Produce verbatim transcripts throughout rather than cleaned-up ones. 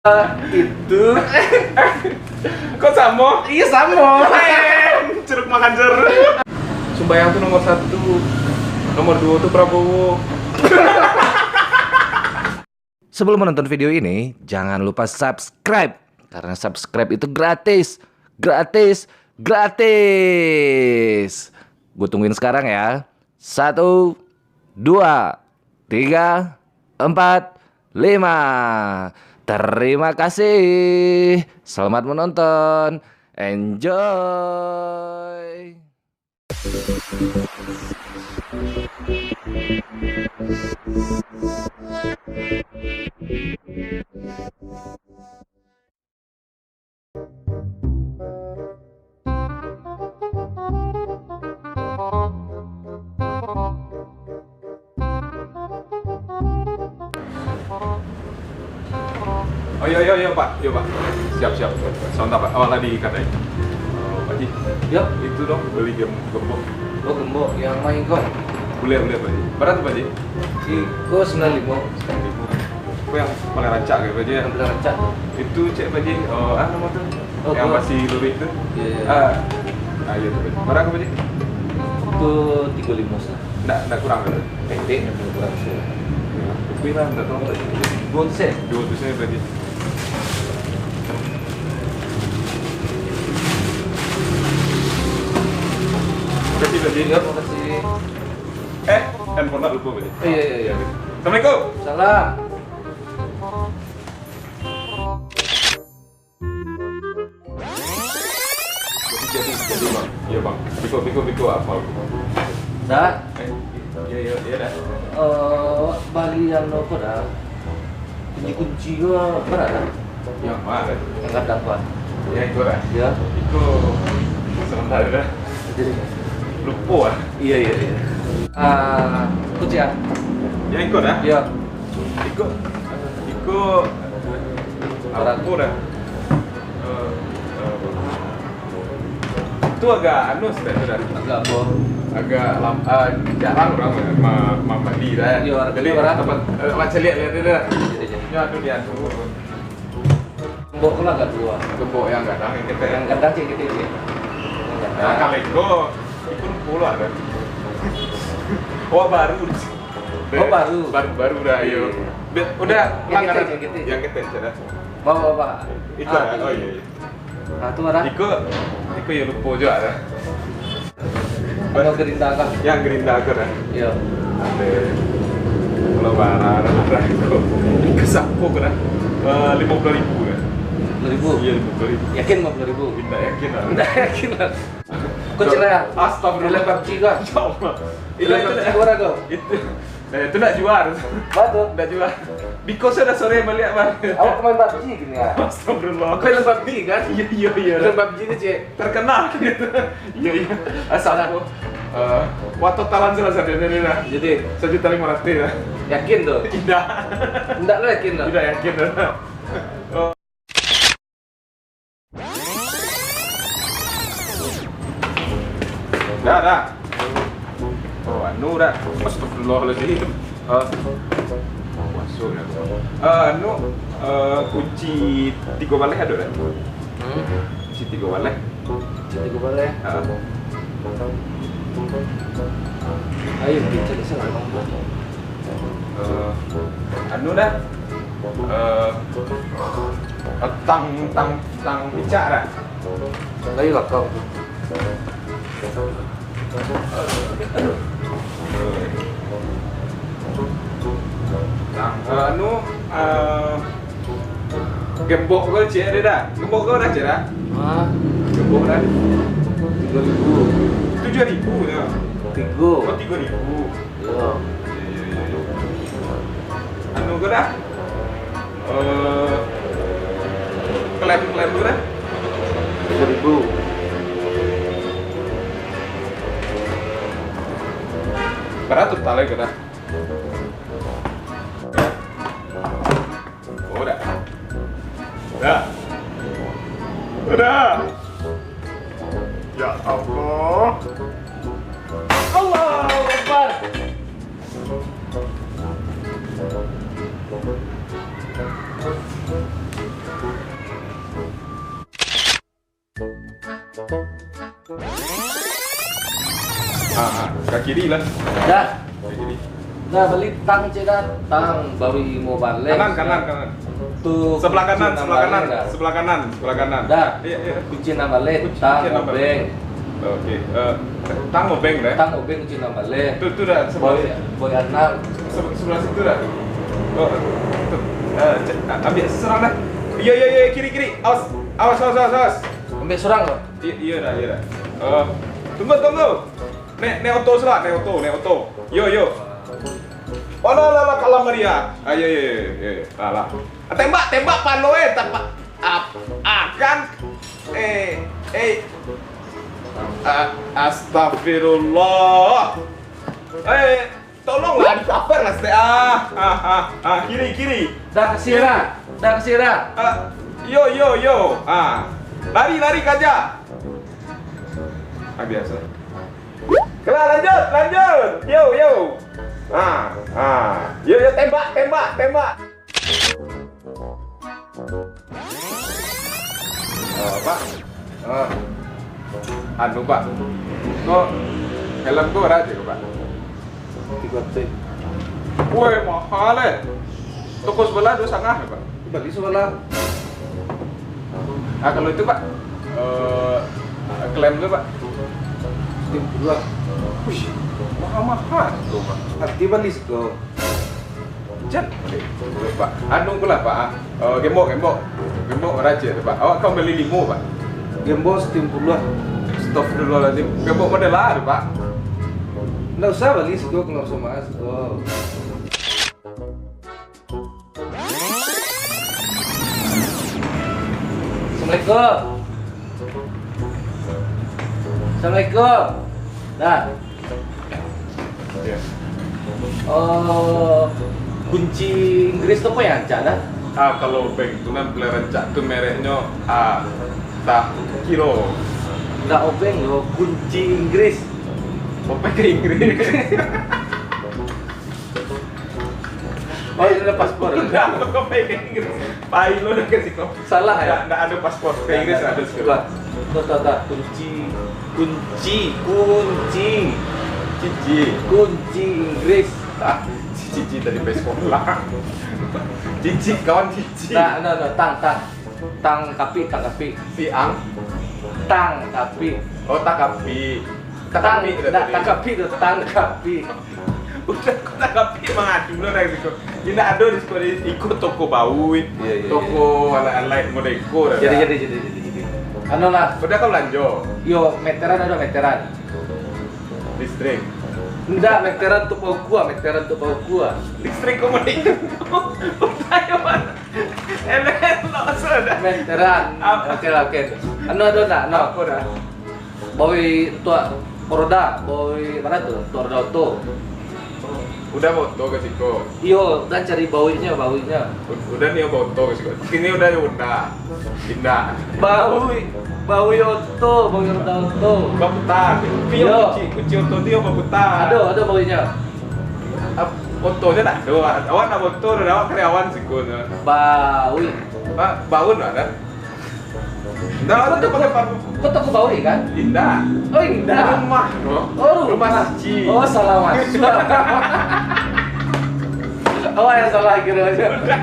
Itu. Kok samo? Iya, samo. Ceruk makan jeruk. Sumbayang tu nomor satu, nomor dua tu Prabowo. Sebelum menonton video ini, jangan lupa subscribe. Karena subscribe itu gratis. Gratis. Gratis. Gue tungguin sekarang ya. Satu, dua, tiga, empat, lima. Terima kasih. Selamat menonton. Enjoy. Oh, yo, yo, yo, Pak. Yo, Pak. Siap, siap. Sabanta, Pak. Awak lah di kadai. Oh, Pak Ji. Yo. Itu dong, bali gem-, gembok. Oh, gembok. Nan ma ko? Buliah, buliah, Pak Ji. Bara tu, Pak Ji? Iko sambilan limo. Sambilan limo. Ko nan paliang rancak ko, Pak Ji? Nan paliang rancak. Itu cek, Pak Ji, eh, ah, namo tu? Oh, nan masih luruih tu? Iya, iya. Ah. Ah, iyo tu, Pak Ji. Bara ko, Pak Ji? Itu tigo limo sa. Ndak, ndak kurang, Pak Ji? Pendek, ndak kurang sa. Lebih lah, ndak tahu, Pak Ji. Duo ratus sen. Duo ratus sen, Pak Ji. Makasih, Pak Ji. Iya, makasih. Eh, handphone nak lupa, Pak Ji. Iya, iya, iya. Assalamualaikum. Salam. Jadi, jadi, jadi, Bang. Iya, Bang. Biko, biko, biko, apa? Dah. Eh, iya, iya, iya, dah. Eh, bali nan apo dah? Kunci-kunci ko bara dah? Nan ma, dah? Nan gadang, Pak. Yo, iko, dah. Yo. Iko sabanta, dah. Jadi. Lupo, ah. Iya, iya, iya. Ah, kunci, ah. Nan iko, dah? Yo. Iko, iko, bara ko dah? Eh, eh, tu agak anu, step tu dah. Agak apo? Agak lam-, eh, jarang urang ma-, ma-, mambali dah. Yo, harga. Jadi, bara? Tempat, eh, macam lihat, lihat dia dah. Iya, iya. Yo, anu dia tu. Gembok tu lah agak tua. Gembok nan gadang, nan ketek. Nan gadang cek ketek, cek. Nan gadang. Nah, kalau iko, iko puluah dah. Oh, baru. Oh, baru. Baru, baru dah, yo. Iya, iya. Udah, nan langganan. Ketek, nan ketek. Nan ketek, cek dah. Bawa, bawa. Iko, ah, oh, iya, iya. Nah, tu bara? Iko, iko yo lupo juo dah. Nan gerinda ko? Nan gerinda ko dah. Yo. Ado. Kalau bara, bara iko. Iko sapo ko dah? Eh, limo puluah ribu dah. Limo puluah ribu? Iyo, limo puluah ribu. Yakin limo puluah ribu? Indak yakin lah. Indak yakin lah. Ko cerai, ah? Astagfirullah. Main PUBG ko? Ya Allah. Main PUBG ko bara ko? Itu. Eh, tu ndak jua. Batua. Ndak jua. Biko sudah sore baliak, Bang. Awak main PUBG kini, ah? Astagfirullah. Ko main PUBG kan? Iyo, iyo, iyo. Main PUBG tu, cek. Terkenal gitu. Iyo, iyo. Asal aku. Eh, wah, totalan salah satu ini lah. Jadi? Sajuta limo ratuih lah. Yakin tu? Indak. Indak lo yakin tu? Indak yakin tu. Dah, dah. Oh, anu dah. Astagfirullahaladzim. Eh, masuk dah. Eh, anu, eh, kunci tigo baleh ado dah? Hmm? Kunci tigo baleh. Kunci tigo baleh? Ha. Ayo, kita cari salah. Eh, anu dah. Eh, tang, tang, tang picak dah. Lain lah kau. Tang, eh, anu, eh, gembok ko cek ado dah. Gembok ko dah cek dah. Ah. Gembok dah. Tigo ribu. Tujuah ribu yo. Tigo. Oh, tigo ribu. Yo. Yo, yo, yo, yo. Anu ko dah? Eh, klaim-klaim ko dah? Tigo ribu. Bara total ko dah? Oh, dah. Dah. Dah. Ya Allah. Allahu Akbar. Ah, ah, ka kiri lah. Dah. Ka kiri. Dah, bali tang cek dah. Tang, bawi imo baleh. Kanan, kanan, kanan. Tu sebelah kanan, sebelah kanan, sebelah kanan, sebelah kanan. Dah. Iya, iya. Kunci nan baleh, kunci tang, nan baleh. Obeng. Oke, eh, tang obeng dah. Tang obeng kunci nan baleh. Tu, tu dah sebelah situ. Bawi anam. Se-, sebelah situ dah. Oh, tu. Eh, cek, a-, ambil surang dah. Iya, iya, iya, kiri, kiri. Awas, awas, awas, awas, awas. Ambil surang tu. I-, iya dah, iya dah. Eh, tunggu, tunggu. Naik, naik oto sudah, naik oto, naik oto. Yo, yo. Oh, lah, lah, lah, kalam Maria. Ah, yo, yo, yo, yo, yo. Lah, lah. Ah, tembak, tembak palo, eh, tembak. Ap-, akan. Eh, eh. A-, astagfirullah. Eh, tolonglah, dikaper lah, Stek. Ah, ah, ah, ah, kiri, kiri. Dah kasih dah. Dah kasih dah. Ah, yo, yo, yo. Ah. Lari, lari, kaja. Ah, biasa. Kelar, lanjut, lanjut. Yo, yo. Ah, ah. Yo, yo, tembak, tembak, tembak. Ah, Pak. Ah. Anu, Pak. Ko, helm ko bara aja ko, Pak? Tigo ratus. Woi, mahal, eh. Toko sebelah dua setengah, Pak. Bali sebelah. Ah, kalau itu, Pak, eh, klaim tu, Pak. Setiap bulan. Wih, mahal-mahal tu, Pak. Hati bali siko. Jan, Pak. Anu ko lah, Pak, ah. Eh, gembok, gembok. Gembok bara aja tu, Pak. Awak kan bali limo, Pak. Gembok setiap bulan. Astagfirullahaladzim. Gembok model lah tu, Pak. Ndak usah bali siko, kalau usah mahal siko. Assalamualaikum. Assalamualaikum. Dah. Ya. Oh, kunci Inggris tu apa yang rancak dah? Ah, kalau obeng tu nan paling rancak tu mereknyo, ah, Takiro. Ndak obeng lo, kunci Inggris. Obeng ke Inggris? Oh, ini ada paspor. Udah, kau pengen Inggris. Pai lo dah ke siko. Salah, ya? Ndak, ndak ada paspor. Ke Inggris ndak ada sekarang. Tuh, tuh, tuh. Kunci, kunci, kunci. Cici. Kunci Inggris. Ah, si Cici tadi pai sekolah. Cici, kawan Cici. Nah, nah, nah, tang, tang. Tang kapik, tang kapik. Si Ang? Tang kapik. Oh, tang kapik. Tang kapik tu, ndak, tang kapik tu, tang kapik. Udah, kau tang kapik mangadu lo dari siko. Indak ado di siko, di iko toko bau, iya, iya, toko alai-alai model iko dah. Jadi, jadi, jadi, jadi, jadi. Anu lah. Udah kau belanjo? Yo, meteran ado, meteran. Listrik. Ndak, meteran tu bau kua, meteran tu bau kua. Listrik kau model iko. Udah, yo, man. Elok sudah. Meteran. Apa? Oke lah, oke. Anu ado ndak? Anu. Apa dah? Bawoi untuak roda, bawoi ma tu? Untuak roda oto. Udah baoto ka siko? Iyo, udah cari bawoinyo, bawoinyo. U-, udah nio baoto ka siko. Kini udah Honda. Indak. Bawoi, bawoi oto, bawoi roda oto. Baputa. Iyo. Kunci, kunci oto tu yo baputa. Ado, ado bawoinyo. Ap-, otonyo ndak ado. Awak ndak baoto, awak karyawan siko nyo. Bawoi. Ba-, baun lah, kan? Ndak, kau toko, kau toko bawoi, kan? Indak. Oh, indak. Rumah, bro. Oh, rumah. Rumah Cici. Oh, salah masuk. Awak yang salah kiro aja. Udah,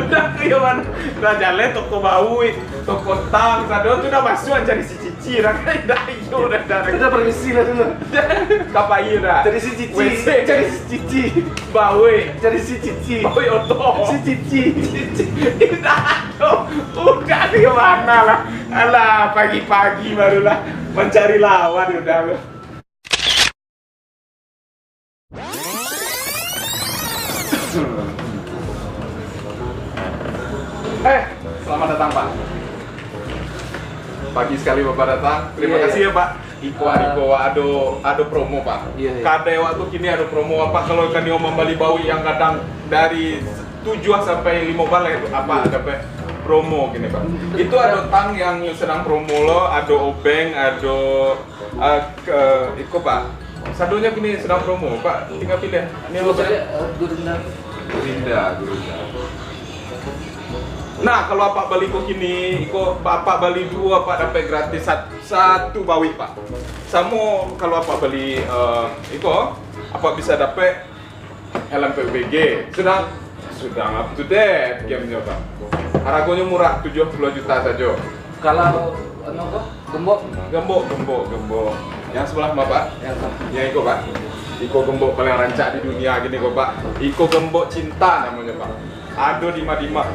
udah, iyo, man. Udah jaleh toko bawoi, toko tang, sado tu udah masuk cari si Cici, dah kan? Dah, iyo, dah, dah. Udah permisi lah dulu. Kapai dah? Cari si Cici. W C. Cari si Cici. Bawoi. Cari si Cici. Bawoi oto. Si Cici. Cici. Indak ado. Udah, di mana lah? Alah, pagi-pagi barulah mancari lawan udah. Eh, selamat datang, Pak. Pagi sekali Bapak datang. Terima kasih ya, Pak. Iko, ah, iko ado, ado promo, Pak. Iya, iya. Kadai awak tu kini ado promo, Pak. Kalau kalian mambali bawoi yang gadang dari tujuah sampai limo baleh tu, Pak, dapek promo kini, Pak. Itu ado tang yang sedang promo lo, ado obeng, ado, ah, ke, iko, Pak. Sadonyo kini sedang promo, Pak. Tinggal pilih. Ini lo, Pak. Cuba cari, eh, Gurinda. Gurinda, Gurinda. Nah, kalau apak bali ko kini, iko apak bali duo, apak dapek gratis sat-, satu bawik, Pak. Samo kalau apak bali, eh, iko, apak bisa dapek helm P U B G. Sudah, sudah up to date gamenya, Pak. Haragonyo murah, tujuah puluah juta sajo. Kalau anu ko, gembok? Gembok, gembok, gembok. Yang sebelah mah, Pak? Yang sebelah. Yang iko, Pak. Iko gembok paling rancak di dunia kini ko, Pak. Iko gembok cinta namonyo, Pak. Ado di ma-di ma.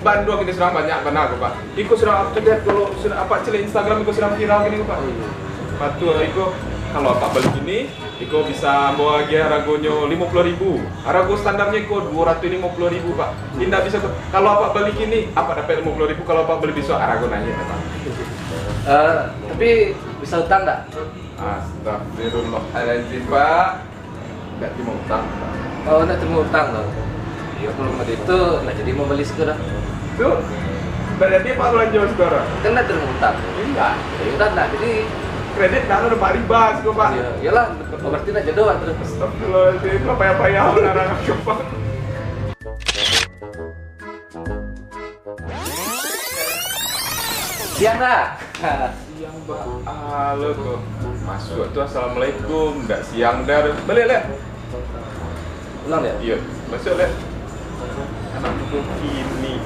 Bandung kini surang banyak bana ko, Pak. Iko surang up to date, kalau surang apak caliak Instagram, iko surang viral kini ko, Pak. Oh, iya. Batua, iko kalau apak bali kini, iko bisa ambo agiah haragonyo limo puluah ribu. Harago standarnyo iko duo ratuih limo puluah ribu, Pak. Indak bisa, Pak. Kalau apak bali kini, apak dapek limo puluah ribu. Kalau apak bali bisuak, harago naiak, Pak. Eh, tapi bisa utang ndak? Astagfirullahaladzim, Pak. Ndak tarimo utang, Pak. Oh, ndak tarimo utang, Bang. Iyo, kalau model itu, ndak jadi mau bali siko doh. Tu, ndak jadi, Pak, balanjo siko doh? Kan ndak tarimo utang. Indak. Iyo, kan ndak jadi. Kredit ndak ado, Pak, riba siko, Pak. Iyo, iyolah, berarti ndak jodoh, Pak, tu. Astagfirullahaladzim, payah-payah urang kepang. Siang, Kak. Siang, Pak. Halo, ko. Masuak tu assalamualaikum, ndak siang doh. Baliak, leh. Ulang, leh? Iyo, masuak, leh. Anak mudo kini.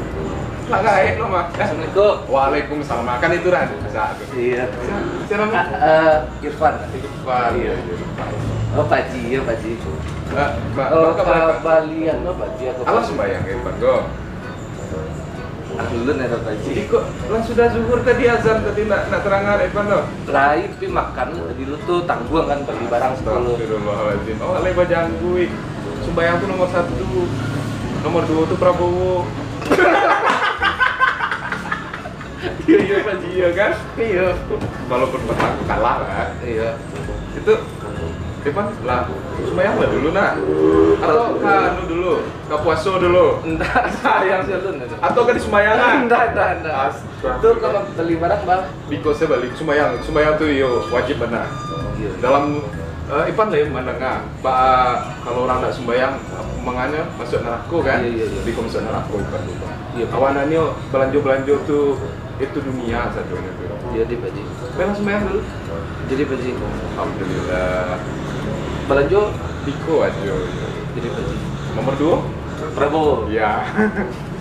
Lah gaek lo, Mak. Assalamualaikum. Waalaikumsalam. Kan itu, Ran. Biasa tu. Iyo. Siapa, Mak? Ah, eh, Irfan. Irfan. Iyo. Iyo, Irfan. Oh, Pak Haji, iyo, Pak Haji. Eh, Mak, Oh, Mak, kabar, Pak? Kabalian lo, Pak Haji, aku Alah, sumbayang, Irfan, ko. Alun, ya, Pak Haji. Iko, lah sudah zuhur tadi, azan tadi, nak, nak tarang arek pan tu? Lain, tapi makan tadi lu tu tangguang kan, bali barang sepuluh. Astagfirullahaladzim. Awak lai bajangguik. Sumbayang tu nomor satu. Nomor duo tu Prabowo. Iyo, iyo, Pak Haji, iyo kan? Iyo. Walaupun menang, kalah lah. Iyo. Itu, Irfan, lah, sumbayang lah dulu, nak. Atau ka anu dulu, ka puaso dulu. Ndak, sumbayang dulu, ndak. Atau ka disumbayangan? Ndak, ndak, ndak. Astaga. Itu kalau bali barang, Bang. Biko saya bali, sumbayang, sumbayang tu yo wajib bana. Iyo. Dalam, eh, Ipan lah mandanga, ba, kalau urang ndak sumbayang, manganya masuak narako kan? Iyo, iyo, iyo. Biko masuak narako Ipan tu, Bang. Iyo, Bang. Awananyo balanjo-balanjo tu, itu dunia sadonyo tu. Iyo, di, Pak Haji. Bela sumbayang dulu. Jadi, Pak Haji. Alhamdulillah. Balanjo? Biko ajo. Jadi, Pak Haji. Nomor duo? Prabowo. Ya.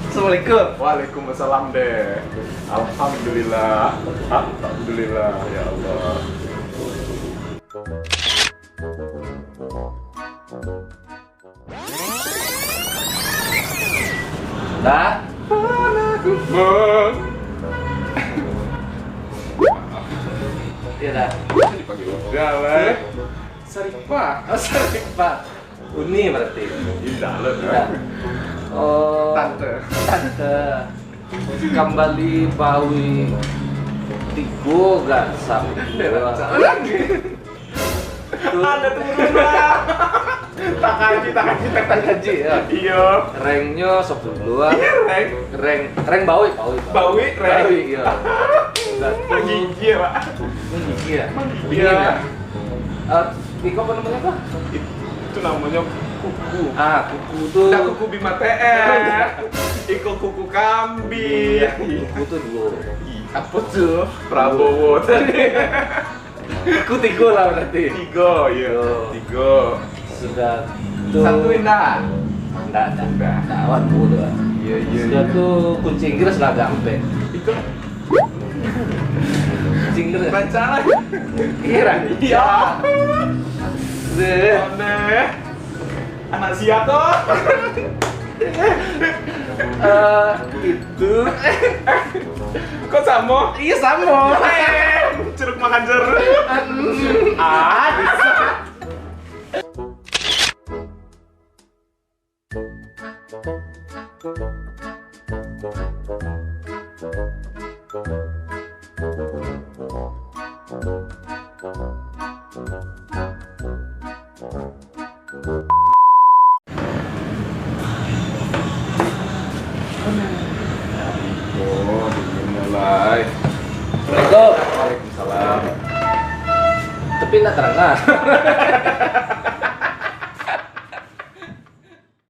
Assalamualaikum. Waalaikumsalam deh. Alhamdulillah. Alhamdulillah, ya Allah. Dah. Anak kupon. Iya dah. Bisa dipanggil udah lah. Saripah. Oh, Saripah. Uni berarti. Indah lo, Indah. Oh. Tante. Tante. Kambali bawi tigo gasam. Lagi. Ada turun lah. Tak kaji, tak kaji, tak kaji. Kaji, ya. Iya. Rank-nyo sepuluh lah. Iya, rank. Rank, rank bawi, bawi, bawi. Bawi, rank. Bawi, iya. Udah tuh. Menggigil, Pak. Menggigil, ya? Menggigil. Dingin, ya? Eh, iko apa namanya, Pak? It-, itu namanya kuku. Ah, kuku tuh. Ndak kuku Bima T R. Iko kuku kambing. Iya, kuku tuh dua. Ih, apa tuh? Prabowo tadi. Ku tigo lah berarti. Tigo, iya. Tigo. Tigo. Sudah tu. Satu indak? Indak, indak. Indak. Indak, awan dulu lah. Iya, iya, sudah iya. Tu kunci Inggris lah gampang. Itu. Kunci Inggris. Baca lah. Kira. Iya. Deh. Aneh. Anak sia tu. Eh, itu. Kok samo? Iya, samo. Ceruk makan jeruk. Ah, bisa. Oh, begini lah, eh. Assalamualaikum. Waalaikumsalam. Tapi ndak terang lah.